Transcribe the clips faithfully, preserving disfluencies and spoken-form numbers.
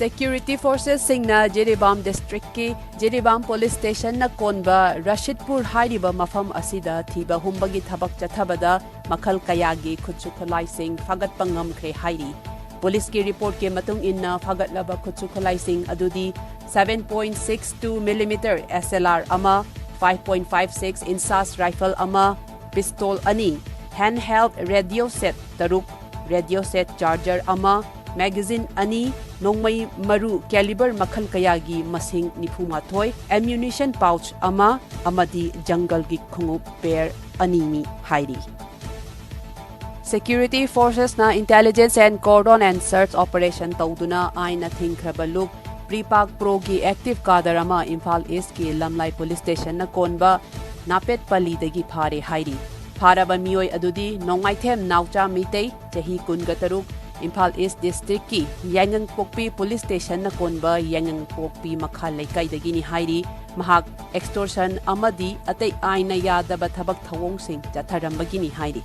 Security forcesꯁꯤꯡꯅ Jiribam districtꯀꯤ Jiribam police stationꯅ ꯀꯣꯟꯕ ꯔꯁꯤꯗꯄꯨꯔ ꯍꯥꯏꯔꯤꯕ ꯃꯐꯝ ꯑꯁꯤꯗ ꯊꯤꯕ ꯍꯨꯝꯕꯒꯤ ꯊꯕꯛ ꯆꯠꯊꯕꯗ ꯃꯈꯜ ꯀꯌꯥꯒꯤ ꯈꯨꯠꯁꯨ ꯈꯨꯠꯂꯥꯏꯁꯤꯡ ꯐꯥꯒꯠꯄ ꯉꯝꯈ꯭ꯔꯦ ꯍꯥꯏꯔꯤ꯫ Policeꯀꯤ reportꯀꯤ ꯃꯇꯨꯡ ꯏꯟꯅ ꯐꯥꯒꯠꯂꯕ ꯈꯨꯠꯁꯨ ꯈꯨꯠꯂꯥꯏꯁꯤꯡ ꯑꯗꯨꯗꯤ seven point six two millimeter S L R ꯑꯃ, five point five six inches rifle ꯑꯃ, pistol ꯑꯅꯤ, handheld radio set ꯇꯔꯨꯛ, radio set charger ꯑꯃ, magazine ꯑꯅꯤ, ꯅꯣꯡꯃꯩ ꯃꯔꯨ caliber ꯃꯈꯜ ꯀꯌꯥꯒꯤ ꯃꯁꯤꯡ ꯅꯤꯐꯨ ꯃꯥꯊꯣꯏ, ammunition pouch ꯑꯃ ꯑꯃꯗꯤ ꯖꯪꯒꯜꯒꯤ ꯈꯣꯡꯎꯞ pair ꯑꯅꯤꯅꯤ ꯍꯥꯏꯔꯤ꯫ Security forcesꯅ intelligence and cordon and search operation ꯇꯧꯗꯨꯅ ꯑꯥꯏꯟꯅ ꯊꯤꯡꯈ꯭ꯔꯕ ꯂꯨꯞ ꯄ꯭ꯔꯤꯄꯥꯛ ꯄ꯭ꯔꯣꯒꯤ active cadre ꯑꯃ ꯏꯝꯐꯥꯜ Eastꯀꯤ ꯂꯝꯂꯥꯏ police stationꯅ ꯀꯣꯟꯕ ꯅꯥꯄꯦꯠꯄꯜꯂꯤꯗꯒꯤ ꯐꯥꯔꯦ ꯍꯥꯏꯔꯤ꯫ ꯐꯥꯔꯕ ꯃꯤꯑꯣꯏ ꯑꯗꯨꯗꯤ ꯅꯣꯡꯃꯥꯏꯊꯦꯝ ꯅꯥꯎꯆꯥ ꯃꯤꯇꯩ, ꯆꯍꯤ ꯀꯨꯟꯒ ꯇꯔꯨꯛ, ꯏꯝꯐꯥꯜ East districtꯀꯤ ꯌꯥꯏꯉꯪꯄꯣꯛꯄꯤ police stationꯅ ꯀꯣꯟꯕ ꯌꯥꯏꯉꯪꯄꯣꯛꯄꯤ ꯃꯈꯥ ꯂꯩꯀꯥꯏꯗꯒꯤꯅꯤ ꯍꯥꯏꯔꯤ꯫ ꯃꯍꯥꯛ extortion ꯑꯃꯗꯤ ꯑꯇꯩ ꯑꯥꯏꯟꯅ ꯌꯥꯗꯕ ꯊꯕꯛ ꯊꯧꯑꯣꯡꯁꯤꯡ ꯆꯠꯊꯔꯝꯕꯒꯤꯅꯤ ꯍꯥꯏꯔꯤ꯫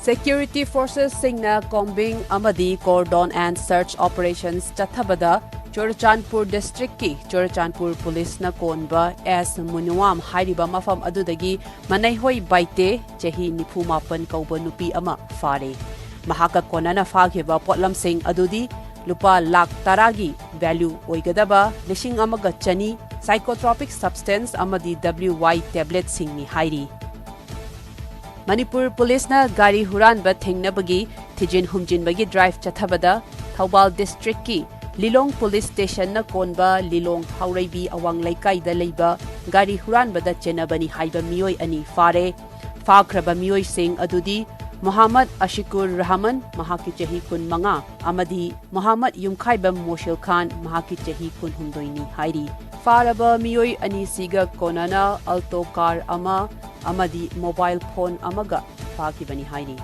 Security forcesꯁꯤꯡꯅ combing ꯑꯃꯗꯤ cordon and search operations ꯆꯠꯊꯕꯗ ꯆꯨꯔꯆꯥꯟꯄꯨꯔ districtꯀꯤ ꯆꯨꯔꯆꯥꯟꯄꯨꯔ policeꯅ ꯀꯣꯟꯕ ꯑꯦꯁ ꯃꯨꯅꯨꯋꯥꯝ ꯍꯥꯏꯔꯤꯕ ꯃꯐꯝ ꯑꯗꯨꯗꯒꯤ ꯃꯅꯩꯍꯣꯏ ꯕꯥꯏꯇꯦ, ꯆꯍꯤ ꯅꯤꯐꯨ ꯃꯥꯄꯟ ꯀꯧꯕ ꯅꯨꯄꯤ ꯑꯃ ꯐꯥꯔꯦ꯫ ꯃꯍꯥꯛꯀ ꯀꯣꯟꯅꯅ ꯐꯥꯈꯤꯕ ꯄꯣꯠꯂꯝꯁꯤꯡ ꯑꯗꯨꯗꯤ ꯂꯨꯄꯥ ꯂꯥꯈ ꯇꯔꯥꯒꯤ value ꯑꯣꯏꯒꯗꯕ ꯂꯤꯁꯤꯡ ꯑꯃꯒ ꯆꯅꯤ, psychotropic substance ꯑꯃꯗꯤ W Y tabletꯁꯤꯡꯅꯤ ꯍꯥꯏꯔꯤ꯫ ꯃꯅꯤꯄꯨꯔ policeꯅ ꯒꯥꯔꯤ ꯍꯨꯔꯥꯟꯕ ꯊꯦꯡꯅꯕꯒꯤ ꯊꯤꯖꯤꯟ ꯍꯨꯝꯖꯤꯟꯕꯒꯤ drive ꯆꯠꯊꯕꯗ ꯊꯧꯕꯥꯜ districtꯀꯤ ꯂꯤꯂꯣꯡ police stationꯅ ꯀꯣꯟꯕ ꯂꯤꯂꯣꯡ ꯍꯥꯎꯔꯩꯕꯤ ꯑꯋꯥꯡ ꯂꯩꯀꯥꯏꯗ ꯂꯩꯕ ꯒꯥꯔꯤ ꯍꯨꯔꯥꯟꯕꯗ ꯆꯦꯟꯅꯕꯅꯤ ꯍꯥꯏꯕ ꯃꯤꯑꯣꯏ ꯑꯅꯤ ꯐꯥꯔꯦ꯫ ꯐꯥꯈ꯭ꯔꯕ ꯃꯤꯑꯣꯏꯁꯤꯡ ꯑꯗꯨꯗꯤ ꯃꯣꯍꯥꯃꯗ ꯑꯁꯤꯀꯨꯔ ꯔꯍꯃꯟ, ꯃꯍꯥꯛꯀꯤ ꯆꯍꯤ ꯀꯨꯟꯃꯉꯥ, ꯑꯃꯗꯤ ꯃꯣꯍꯥꯃꯗ ꯌꯨꯝꯈꯥꯏꯕꯝ ꯃꯣꯁꯤꯜ ꯈꯥꯟ, ꯃꯍꯥꯛꯀꯤ ꯆꯍꯤ ꯀꯨꯟꯍꯨꯝꯗꯣꯏꯅꯤ ꯍꯥꯏꯔꯤ꯫ ꯐꯥꯔꯕ ꯃꯤꯑꯣꯏ ꯑꯅꯤꯁꯤꯒ ꯀꯣꯟꯅꯅ Alto car ꯑꯃ ꯑꯃꯗꯤ mobile phone ꯑꯃꯒ ꯐꯥꯈꯤꯕꯅꯤ ꯍꯥꯏꯔꯤ꯫